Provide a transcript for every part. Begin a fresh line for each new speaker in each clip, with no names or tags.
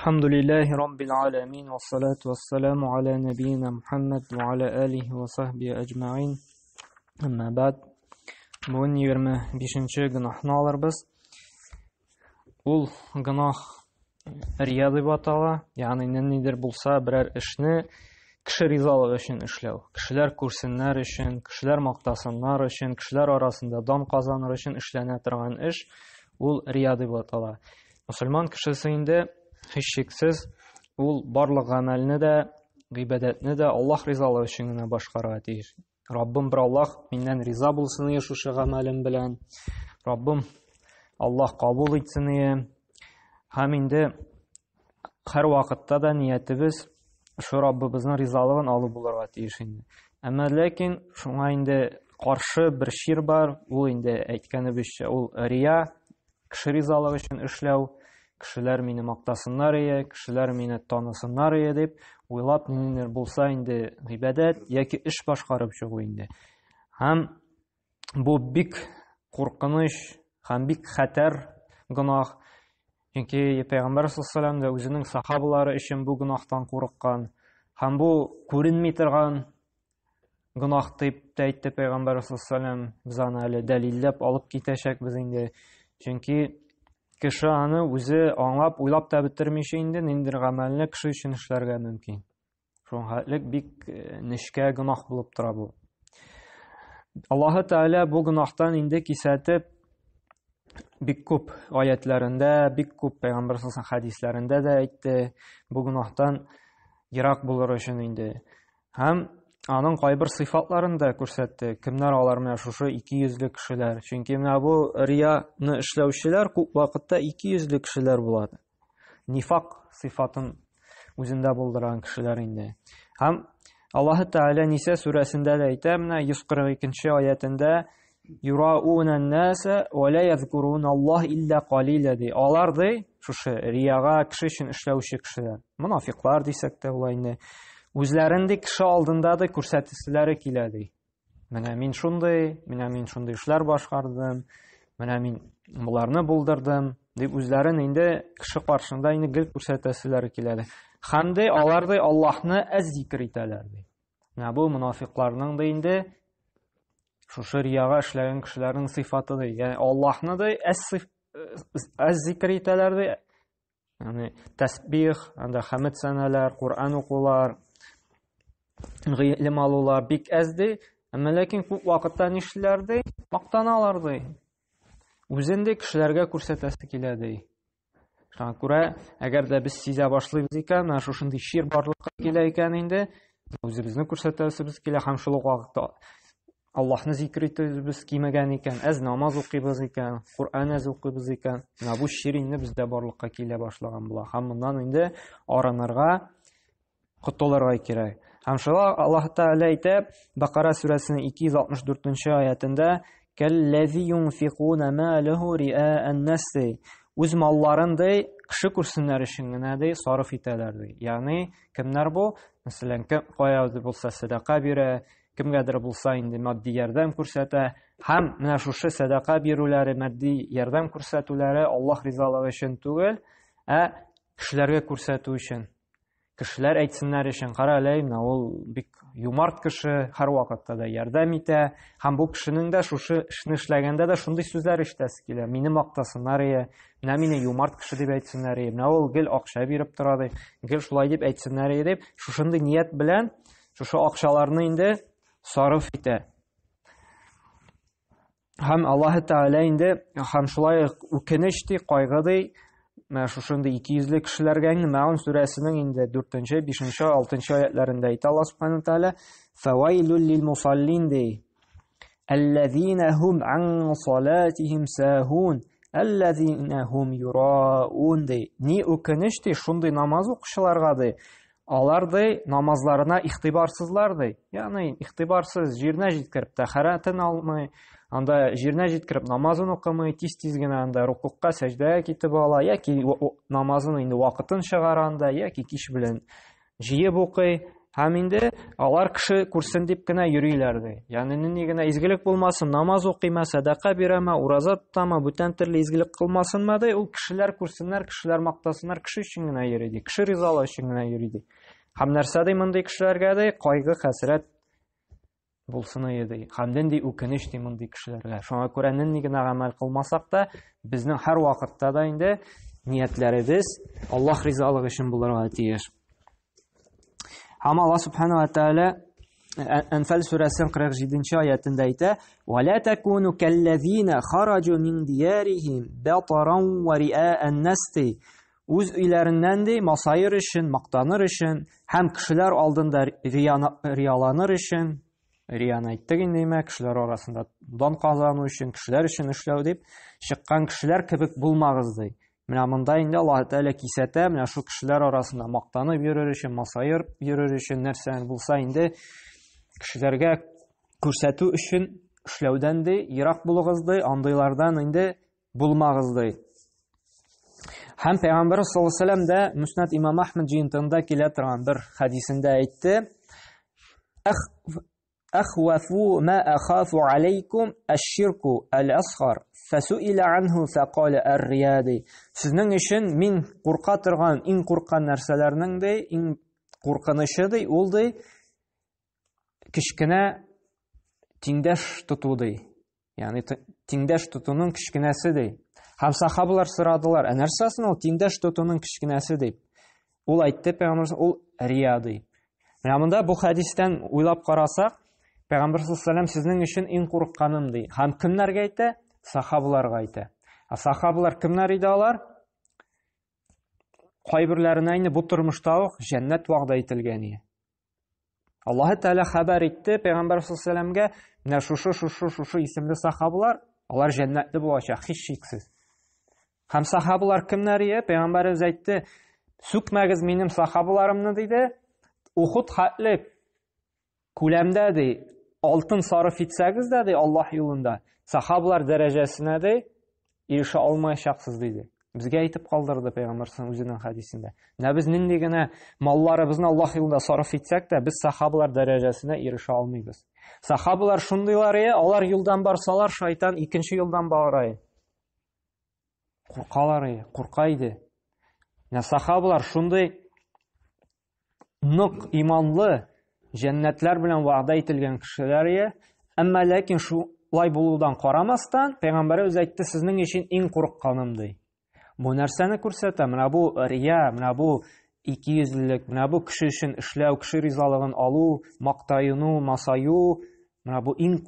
Әлхәмдүлилләһи раббил аламин вассалату вассаламу аля набийина Мухаммад ва аля алихи ва сахбихи аҗмаин. Әмма бәд. Бүген 25-нче гөнаһны алырбыз. Ул гөнаһ рия дип атала, ягъни ниндидер булса берәр эшне кеше ризалыгы өчен эшләү, кешеләр күрсеннәр өчен, кешеләр мактасыннар өчен, кешеләр арасында дан казаныр өчен эшләнә торган эш, ул рия дип атала. Мөселман кешесе инде һичшиксез ул барлык гамәлне дә, гыйбадәтне дә Аллаһ ризалыгы өчен генә башкарырга тиеш. Раббым бер Аллаһ миннән риза булсын ие шушы гамәлем белән. Раббым Аллаһ кабул итсен ие. Һәм инде һәр вакытта да ниятебез шу Раббыбызның ризалыгын алу булырга тиеш инде. Әмма ләкин шуңа инде каршы бер чир бар, ул инде әйткәнебезчә, ул рия, кеше ризалыгы өчен эшләү, кешеләр мине мактасыннар ие, кешеләр мине танысыннар ие дип уйлап ниндидер булса инде гыйбадәт яки эш башкарып чыгу инде. Һәм бу бик куркыныч һәм бик хәтәр гөнаһ. Чөнки Пәйгамбәр саллаллаху алейһи үзенең сахабалары өчен бу гөнаһтан курыккан. Һәм бу күренми торган гөнаһ дип тә әйтте Пәйгамбәр саллаллаху Без аны әле дәлилләп алып китәчәкбез инде. Чөнки кеше аны үзе аңлап, уйлап та бетермичә инде ниндидер гамәлне кеше өчен эшләргә мөмкин. Шуңа хәтлек бик э, нечкә гөнаһ булып тора бу. Аллаһы Тәгалә бу гөнаһтан инде кисәтеп бик күп аятләрендә, бик күп пәйгамбәр саллаллаху хәдисләрендә дә әйтте. Бу гөнаһтан ерак булыр өчен инде. Һәм аның кайбер сыйфатларын да күрсәтте. Кемнәр алар менә шушы ике йөзле кешеләр? Чөнки менә бу рияны эшләүчеләр күп вакытта ике йөзле кешеләр була. Нифак сыйфатын үзендә булдырган кешеләр инде. Һәм Аллаһы Тәгалә Ниса сүрәсендә дә әйтә, менә 142 аятендә юрауна ан-наса ва ла язкуруна Аллаһ илля калиля ди. Алар ди, шушы рияга кеше өчен эшләүче кешеләр, монафиклар дисәк тә була инде. Үзләрен ди кеше алдында ди күрсәтәселәре килә ди. Менә мин шундый, менә мин шундый эшләр башкардым, менә мин боларны булдырдым дип үзләрен инде кеше каршында инде гел күрсәтәселәре килә ди. Һәм ди алар ди Аллаһны әз зикр итәләр ди. Менә бу монафикларның да инде шушы рияга эшләгән кешеләрнең сыйфаты ди. Ягъни Аллаһны да әз әз зикр итәләр ди. Ягъни тәсбих, анда хәмд сәнәләр, Коръән укулар, гыйлем алулар бик әз ди. Әмма ләкин күп вакытта нишлиләр ди? Мактаналар ди. Үзен ди кешеләргә күрсәтәсе килә ди. Шуңа күрә, әгәр дә без сизә башлыйбыз икән, менә шушындый чир барлыкка килә икән инде, үзебезне күрсәтәсебез килә һәм шул ук вакытта Аллаһны зикр итәбез кимегән икән, әз намаз укыйбыз икән, Коръән әз укыйбыз икән, менә бу чир инде бездә барлыкка килә башлаган була. Һәм моннан инде арынырга, котылырга кирәк. Һәм шулай Аллаһ Тәгалә әйтә, Бакара сүрәсенең 264 аятендә, "Кәлләзи юнфикуна малаху риаан нас" Үз малларын ди, кеше күрсеннәр өчен генә ди, сарыф итәләр ди. Ягъни кемнәр бу? Мәсәлән, кем кая булса сәдака бирә, кемгәдер булса инде матди ярдәм күрсәтә. Һәм менә шушы сәдака бирүләре, матди ярдәм күрсәтүләре Аллаһ ризалыгы өчен түгел, ә кешеләргә күрсәтү өчен. Кешеләр әйтсеннәр өчен, кара әле, менә ул бик юмарт кеше, һәрвакытта да ярдәм итә. Һәм бу кешенең дә шушы эшне эшләгәндә дә шундый сүзләр ишетәсе килә. Мине мактасыннар ие, менә мине юмарт кеше дип әйтсеннәр ие, менә ул гел акча биреп тора ди, гел шулай дип әйтсеннәр ие дип, шушындый ният белән шушы акчаларны инде сарыф итә. Һәм Аллаһ Тәгалә инде һәм шулай ук үкенеч ди, кайгы ди, менә шушындый икейөзле кешеләргә инде Мәун сүрәсенең инде 4-нче, 5-нче, 6-нчы аятларында әйтә Аллаһ Субхану Тәгалә, "Фавайлул лил мусаллин" ди. Аллазина хум ан салатихим сахун, аллазина хум юраун ди. Ни үкенеч ди шундый намаз укучыларга ди. Алар ди намазларына игътибарсызлар ди. Ягъни игътибарсыз җиренә җиткереп тәһарәтен алмый, анда җиренә җиткереп намазын укымый, тиз-тиз генә анда рукукка, сәҗдәгә китеп ала, яки намазын инде вакытын чыгара анда, яки кич белән җыеп укый. Һәм инде алар кеше күрсен дип кенә йөриләр ди. Ягъни нинди генә изгелек булмасын, намаз укыйма, сәдака бирәме, ураза тотамы, бүтән төрле изгелек кылмасынмы ди, ул кешеләр күрсеннәр, кешеләр мактасыннар, кеше өчен генә йөри ди, кеше ризалыгы өчен генә йөри ди. Һәм нәрсә ди мондый кешеләргә ди? Кайгы, хәсрәт булсын иде ди. Һәм нинди үкенеч ди мондый кешеләргә. Шуңа күрә нинди генә гамәл кылмасак та, безнең һәр вакытта да инде ниятләребез Аллаһ ризалыгы өчен булырга тиеш. Һәм Аллаһ Субхану ва Тааля Әнфәл сүрәсенең 47-нче аятында әйтә: "Ва ла такуну каллазина хараҗу мин диярихим батаран ва риаан нас" Үз өйләреннән ди масаер өчен, мактаныр өчен һәм кешеләр алдында рияланыр өчен, рияны әйттек инде, димәк, кешеләр арасында дан казану өчен, кешеләр өчен эшләү дип чыккан кешеләр кебек булмагыз ди. Менә монда инде Аллаһ Тәгалә кисәтә, менә шул кешеләр арасында мактанып йөрер өчен, масаеп йөрер өчен нәрсә булса инде кешеләргә күрсәтү өчен эшләүдән ди, ерак булыгыз ди, андыйлардан инде булмагыз ди. Һәм Пәйгамбәр саллаллаһу алейһи вәсәлләм дә Муснад Имам Ахмад җыентыгында килә торган бер хәдисендә әйтте: أخوف ما أخاف عليكم الشرك الأصغر فسئل عنه فقال الرياء ди. Сезнең өчен мин курка торган иң курккан нәрсәләрнең ди, иң куркынычы ди, ул ди кечкенә тиңдәш тоту ди. Ягъни тиңдәш тотуның кечкенәсе ди. Һәм сахабалар сорадылар, ә нәрсәсен ул тиңдәш тотуның кечкенәсе дип? Ул әйтте, пәйгамбер ул рия ди. Менә монда бу хәдистән уйлап карасак, пәйгамбер саллаллаху сезнең өчен иң курыкканым ди. Һәм кемнәргә әйтә? Сахабаларга әйтә. Ә сахабалар кемнәр иде алар? Кайберләренә инде бу тормышта ук җәннәт вәгъдә ителгән иде. Аллаһы Тәгалә хәбәр итте Пәйгамбәр саллаллаху менә шушы шушы шушы исемле сахабалар, алар җәннәтле булачак, һичшиксез. Һәм сахабалар кемнәр ие? Пәйгамбәребез әйтте, сүкмәгез минем сахабаларымны диде. Ухуд хәтле күләмдә ди, алтын сарыф итсәгез дә ди Аллаһ юлында, сахабалар дәрәҗәсенә ди ирешә алмаячаксыз диде. Безгә әйтеп калдырды пәйгамбәр үзенең хәдисендә. Менә без нинди генә малларыбызны Аллаһ юлында сарыф итсәк тә, без сахабалар дәрәҗәсенә ирешә алмыйбыз. Сахабалар шундыйлар, алар юлдан барсалар, шайтан икенче юлдан бара. Куркалар, курка иде. Менә сахабалар шундый нык иманлы, җәннәтләр белән вәгъдә ителгән кешеләр ие. Әмма ләкин шулай булудан карамастан, пәйгамбәребез әйтте, сезнең өчен иң курыкканым ди. Бу нәрсәне күрсәтә? Менә бу рия, менә бу икейөзлелек, менә бу кеше өчен эшләү, кеше ризалыгын алу, мактаюну, масаю, менә бу иң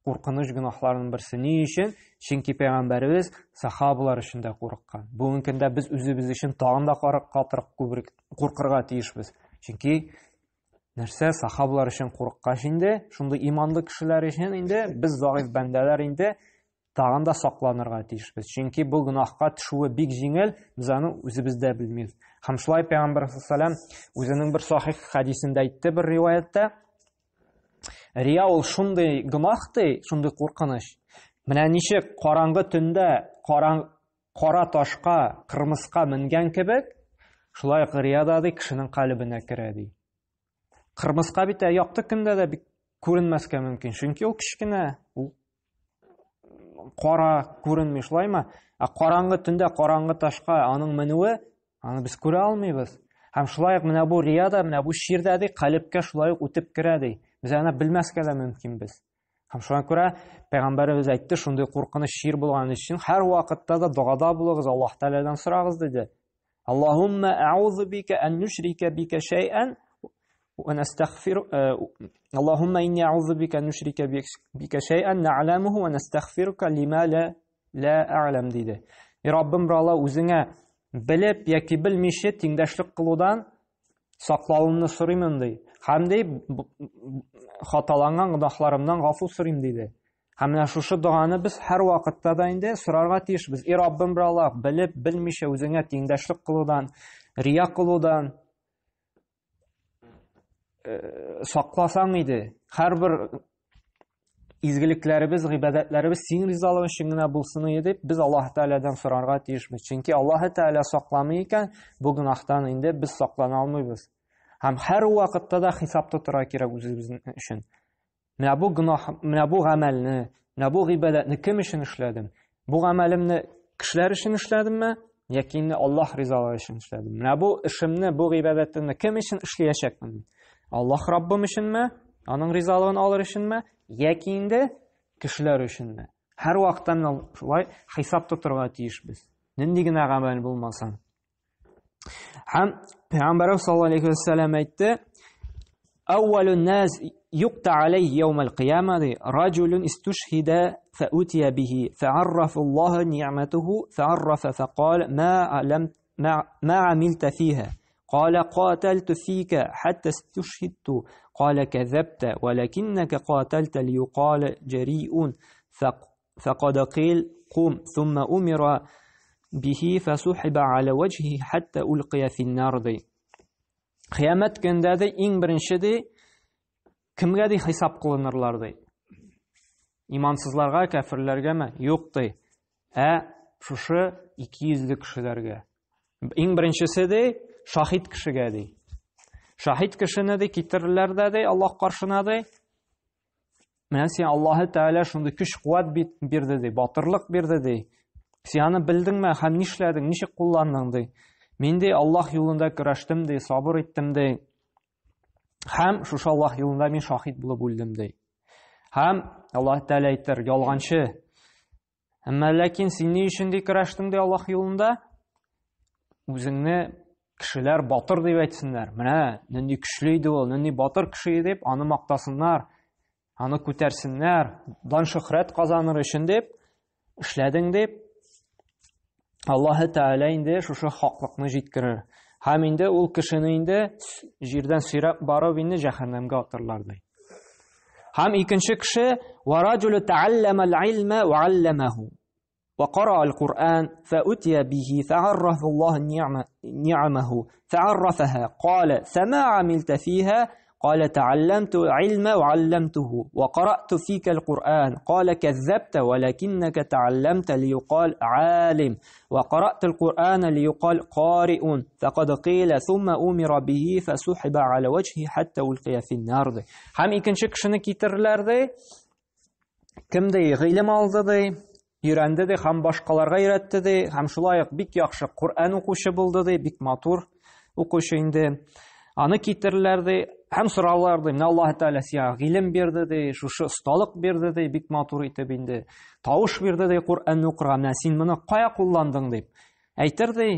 куркыныч гөнаһларның берсе. Ни өчен? Чөнки пәйгамбәребез сахабалар өчен дә курыккан. Бүгенге көндә без үзебез өчен тагын да катырак күбрәк куркырга тиешбез. Чөнки нәрсә сахабалар өчен курыккач инде, шундый иманлы кешеләр өчен инде без заиф бәндәләр инде тагын да сакланырга тиешбез. Чөнки бу гөнаһка төшүе бик җиңел, без аны үзебез дә белмибез. Һәм шулай пәйгамбәр саллаллаху үзенең бер сахих хәдисендә әйтте бер риваятьтә, Рия ул шундый гөнаһ ди, шундый куркыныч. Менә ничек караңгы төндә караң, кара ташка, кырмыска менгән кебек, шулай ук рия да ди кешенең калебенә керә ди. Кырмыска бит якты көндә дә бик күренмәскә мөмкин, чөнки ул кечкенә, ул кара күренми, шулаймы? Ә караңгы төндә караңгы ташка аның менүе, аны без күрә алмыйбыз. Һәм шулай ук менә бу рия да, менә бу чир дә ди, калебкә шулай ук үтеп керә ди. Без аны белмәскә дә мөмкинбез. Һәм шуңа күрә пәйгамбәребез әйтте, шундый куркыныч чир булган өчен һәр вакытта да догада булыгыз, Аллаһ Тәгаләдән сорагыз диде. Аллаһумма аузу бика ан нушрика бика шай'ан ва настагфир Аллаһумма инни аузу бика ан нушрика бика шай'ан нa'ламуху ва настагфирука лима ла ла а'лам диде. И Раббым, Алла, үзеңә белеп яки белмичә тиңдәшлек кылудан саклавыңны сорыймын ди. Һәм ди хаталанган гөнаһларымнан гафу сорыйм диде. Һәм менә шушы доганы без һәр вакытта да инде сорарга тиешбез. И Раббым, бер Аллаһ, белеп, белмичә үзеңә тиңдәшлек кылудан, рия кылудан сакласаң иде. Һәрбер изгелекләребез, гыйбадәтләребез синең ризалыгың өчен генә булсын иде дип, без Аллаһ Тәгаләдән сорарга тиешбез. Чөнки Аллаһ Тәгалә сакламый икән, бу гөнаһтан инде без саклана алмыйбыз. Һәм һәр вакытта да хисап тотырга кирәк үзебез өчен. Менә бу гөнаһ, менә бу гамәлне, менә бу гыйбадәтне кем өчен эшләдем? Бу гамәлемне кешеләр өчен эшләдемме, яки инде Аллаһ ризалыгы өчен эшләдем? Менә бу эшемне, бу гыйбадәтемне кем өчен эшләячәкмен? Аллаһ Раббым өченме? Аның ризалыгын алыр өченме? Яки инде кешеләр өченме? Һәр вакытта менә шулай хисап тотырга тиешбез. Нинди генә гамәл булмасын. Һәм Пәйгамбәрбез саллаллаһу алейхи вәсәлләм әйтте: "Әүвәлүн нас юкта алейһи яумал кыяма ди, раҗулун истушһида фаутия бихи, фa'аррафа Аллаһу ни'матуху, фa'аррафа фақал ма алам ма амилта фиха. قال قاتلت فيك حتى استشهدت قال كذبت ولكنك قاتلت ليقال جريء فقد قيل قم ثم أمر به فسحب على وجهه حتى ألقي في النار ди. Кыямәт көндә ди иң беренче ди кемгә ди хисап кылынырлар ди. Имансызларга, кәферләргәме? Юк ди. Ә шушы ике йөзле кешеләргә. Иң беренчесе ди шаһит кешегә ди. Шаһит кешене ди китерерләр дә ди Аллаһ каршына ди. Менә син Аллаһы Тәгалә шундый көч-куәт бирде ди, батырлык бирде ди. Син аны белдеңме һәм нишләдең, ничек кулландың ди. Мин ди Аллаһ юлында көрәштем ди, сабыр иттем ди. Һәм шушы Аллаһ юлында мин шаһит булып үлдем ди. Һәм Аллаһ Тәгалә әйтер, ялганчы. Әмма ләкин син ни өчен ди көрәштең ди Аллаһ юлында? Үзеңне кешеләр батыр дип әйтсеннәр. Менә нинди көчле иде ул, нинди батыр кеше иде дип, аны мактасыннар, аны күтәрсеннәр, дан шөһрәт казаныр өчен дип эшләдең дип Аллаһы Тәгалә инде шушы хаклыкны җиткерер. Һәм инде ул кешене инде җирдән сөйрәп барып инде җәһәннәмгә атарлар ди. Һәм икенче кеше вараҗулу тааллама аль-илма ва алламаху ва кара аль-Куръан фаутия бихи фa'аррафа Аллаһ ни'маху фa'аррафаха кала фама амилта фиха قال تعلمت علم وعلمته وقرأت فيك القرآن قال كذبت ولكنك تعلمت ليقال عالم وقرأت القرآن ليقال قارئ فقد قيل ثم أمر به فسحب على وجهه حتى ألقي في النار Һәм икенче кешене китерделәр ди. Кем ди, гыйлем алды ди, өйрәнде ди, һәм башкаларга өйрәтте ди, һәм шулай ук бик яхшы Коръән укучы булды ди, бик матур укучы инде. Аны китерделәр ди, һәм соралар ди, менә Аллаһ Тәгалә сиңа гыйлем бирде ди, шушы осталык бирде ди, бик матур итеп инде. Тавыш бирде ди Коръәнне укырга, менә син моны кая кулландың дип. Әйтер ди,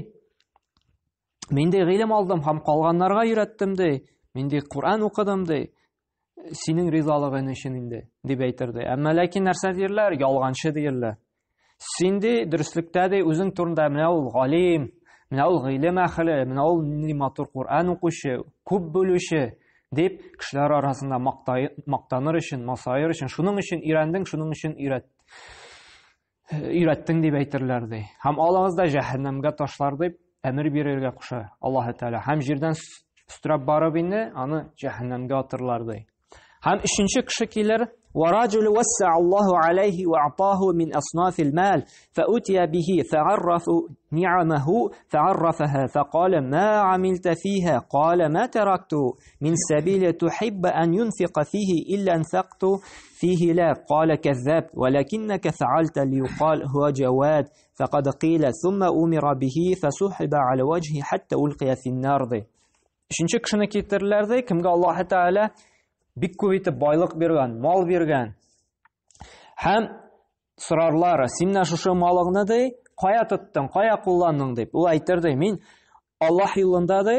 Мин ди гыйлем алдым һәм калганнарга өйрәттем ди. Мин ди Коръән укыдым ди. Синең ризалыгың өчен инде, дип әйтер ди. Әмма ләкин нәрсә диерләр? Ялганчы диерләр. Син ди дөреслектә ди үзең турында менә ул галим, менә ул гыйлем әһеле, менә ул нинди матур Коръән укучы, күп белүче дип кешеләр арасында мактаныр өчен, масаер өчен, шуның өчен өйрәндең, шуның өчен өйрәт. Өйрәттең дип әйтерләр ди. Һәм алыгыз да җәһәннәмгә ташлар дип әмер бирергә куша Аллаһ Тәгалә. Һәм җирдән өстерәп барып инде аны җәһәннәмгә атырлар ди. Һәм өченче кеше килер, وَرَجُلُ وَسَّعَ اللَّهُ عَلَيْهِ وَأَعْطَاهُ مِنْ أَصْنَافِ الْمَالِ فَأُتِيَ بِهِ فَعَرَّفُ نِعَمَهُ فَعَرَّفَهَا فَقَالَ مَا عَمِلْتَ فِيهَا قَالَ مَا تَرَكْتُ مِنْ سَبِيلِ تُحِبَّ أَنْ يُنْفِقَ فِيهِ إِلَّا أَنْفَقْتُ فيه لا قال كذاب ولكنك فعلت ليقال هو جواد فقد قيل ثم أمر به فسحب على وجهه حتى ألقي في النار ди. Өченче кешене китерделәр ди, кемгә Аллаһ Тәгалә бик күп итеп байлык биргән, мал биргән. Һәм сорарлар, син менә шушы малыңны ди, кая тоттың, кая кулландың дип. Ул әйтер ди, мин Аллаһ юлында ди,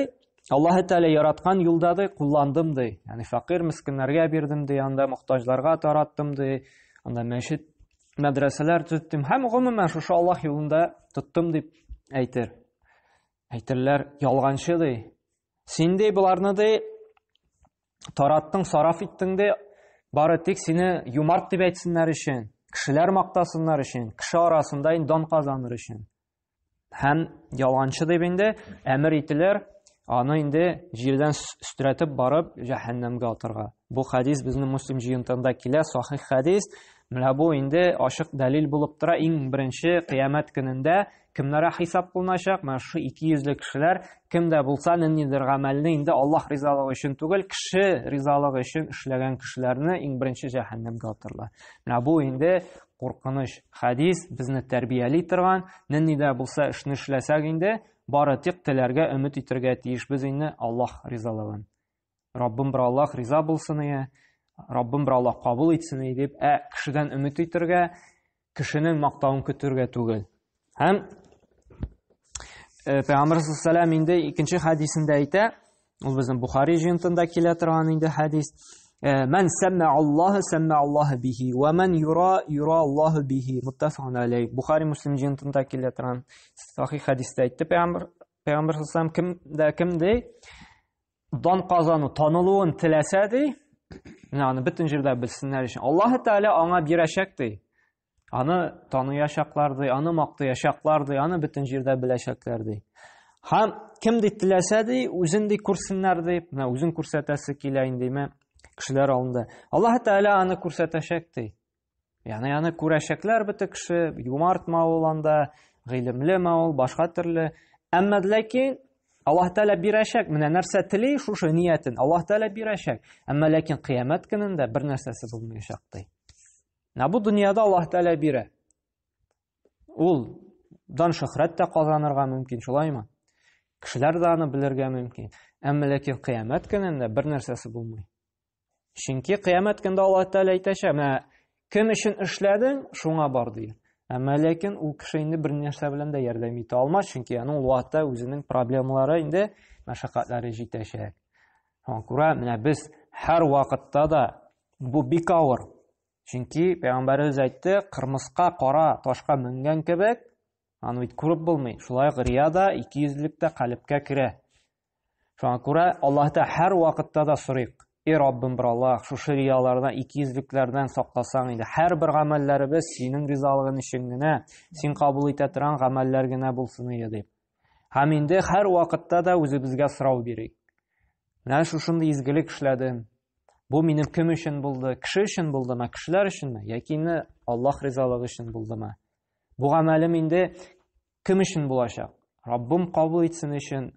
Аллаһ Тәгалә яраткан юлда ди, кулландым ди. Ягъни фәкыйрь мискиннәргә бирдем ди, анда мохтаҗларга тараттым ди, анда мәчет, мәдрәсәләр төзеттем һәм гомумән шушы Аллаһ юлында тоттым дип әйтер. Әйтерләр, ялганчы ди. Син ди боларны ди тараттың, сараф иттең ди, бары тик сине юмарт дип әйтсеннәр өчен, кешеләр мактасыннар өчен, кеше арасында инде дан казаныр өчен. Һәм ялганчы дип инде әмер ителер, аны инде җирдән өстерәтеп барып җәһәннәмгә атарга. Бу хадис безнең Муслим җыентыгында килә, сахих хадис. Менә бу инде ачык дәлил булып тора. Иң беренче кыямәт көнендә кемнәргә хисап кылыначак? Менә шушы икейөзле кешеләр, кем дә булса ниндидер гамәлне инде Аллаһ ризалыгы өчен түгел, кеше ризалыгы өчен эшләгән кешеләрне иң беренче җәһәннәмгә атарлар. Менә бу инде куркыныч хәдис, безне тәрбияли торган, нинди дә булса эшне эшләсәк инде, бары тик теләргә өмет итәргә тиешбез инде Аллаһ ризалыгын. Раббым бер Аллаһ риза булсын ие, Раббым бер Аллаһ кабул итсен ие дип, ә кешедән өмет итәргә, кешенең мактавын көтергә түгел. Һәм э, Пәйгамбер саллаллаху инде икенче хәдисендә әйтә, ул безнең Бухари җыентында килә торган инде хәдис. Э, Мән сәммә Аллаһ сәммә Аллаһ бихи ва мән юра юра Аллаһ бихи. Муттафакун алейх. Бухари Муслим җыентында килә торган сахих хәдистә әйтте Пәйгамбер Пәйгамбер саллаллаху кем дә кем ди? Дан казану, танылуын теләсә ди, менә аны бөтен җирдә белсеннәр өчен. Аллаһ Тәгалә аңа бирәчәк ди. Аны таныячаклар ди, аны мактаячаклар ди, аны бөтен җирдә беләчәкләр ди. Һәм кем ди теләсә ди, үзен ди күрсеннәр ди, менә үзен күрсәтәсе килә индеме кешеләр алдында. Аллаһ Тәгалә аны күрсәтәчәк ди. Ягъни аны күрәчәкләр бөтен кеше, юмартмы ул анда, гыйлемлеме ул, башка төрле. Әмма ләкин Аллаһ Тәгалә бирәчәк, менә нәрсә тели, шушы ниятен Аллаһ Тәгалә бирәчәк. Әмма ләкин кыямәт көнендә бер нәрсәсе булмаячак ди. Менә бу дөньяда Аллаһ Тәгалә бирә. Ул дан шөһрәт тә казанырга мөмкин, шулаймы? Кешеләр дә аны белергә мөмкин. Әмма ләкин кыямәт көнендә бер нәрсәсе булмый. Чөнки кыямәт көндә Аллаһ Тәгалә әйтәчәк, менә кем өчен эшләдең, шуңа бар ди. Әмма ләкин ул кеше инде бер нәрсә белән дә ярдәм итә алмас, чөнки аның ул вакытта үзенең проблемалары инде мәшәкатьләре җитәчәк. Шуңа күрә менә без һәр вакытта да бу бик авыр. Чөнки пәйгамбәребез әйтте, кырмыска кара ташка менгән кебек, аны бит күреп булмый. Шулай ук рия да, икейөзлелек тә калебкә керә. Шуңа күрә Аллаһта һәр вакытта да сорыйк. Эй Раббым бер Аллаһ, шушы риялардан, икейөзлекләрдән сакласаң инде. Һәрбер гамәлләребез синең ризалыгың өчен генә, син кабул итә торган гамәлләр генә булсын иде дип. Һәм инде һәр вакытта да үзебезгә сорау бирик. Менә шушындый изгелек эшләдем. Бу минем кем өчен булды? Кеше өчен булдымы? Кешеләр өченме? Яки инде Аллаһ ризалыгы өчен булдымы? Бу гамәлем инде кем өчен булачак? Раббым кабул итсен өчен,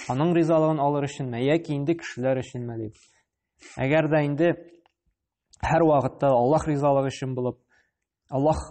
аның ризалыгын алыр өченме, яки инде кешеләр өченме дип. Әгәр дә инде һәр вакытта Аллаһ ризалыгы өчен булып, Аллаһ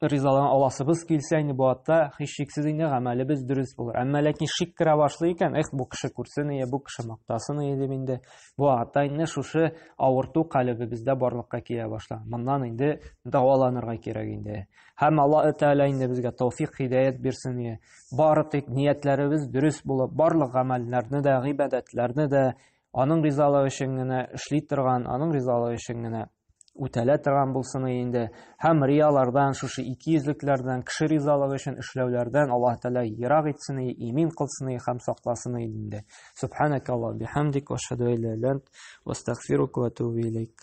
ризалыгын аласыбыз килсә инде бу атта һичшиксез инде гамәлебез дөрес булыр. Әмма ләкин шик керә башлый икән, эх, бу кеше күрсен ие, бу кеше мактасын ие дип инде бу атта инде шушы авырту калебебездә барлыкка килә башлар. Моннан инде дәваланырга кирәк инде. Һәм Аллаһ Тәгалә инде безгә тәүфик, һидәят бирсен ие. Бары тик ниятләребез дөрес булып, барлык гамәлләрне дә, гыйбадәтләрне дә аның ризалыгы өчен генә эшли торган, аның ризалыгы өчен генә үтәлә торган булсын инде. Һәм риялардан, шушы икейөзлекләрдән, кеше ризалыгы өчен эшләүләрдән Аллаһ Тәгалә ерак итсен, имин кылсын һәм сакласын инде. Субханакаллаһ бихамдик ва ашһаду ан ла иляха илля ант ва астагфирука ва атубу илейк.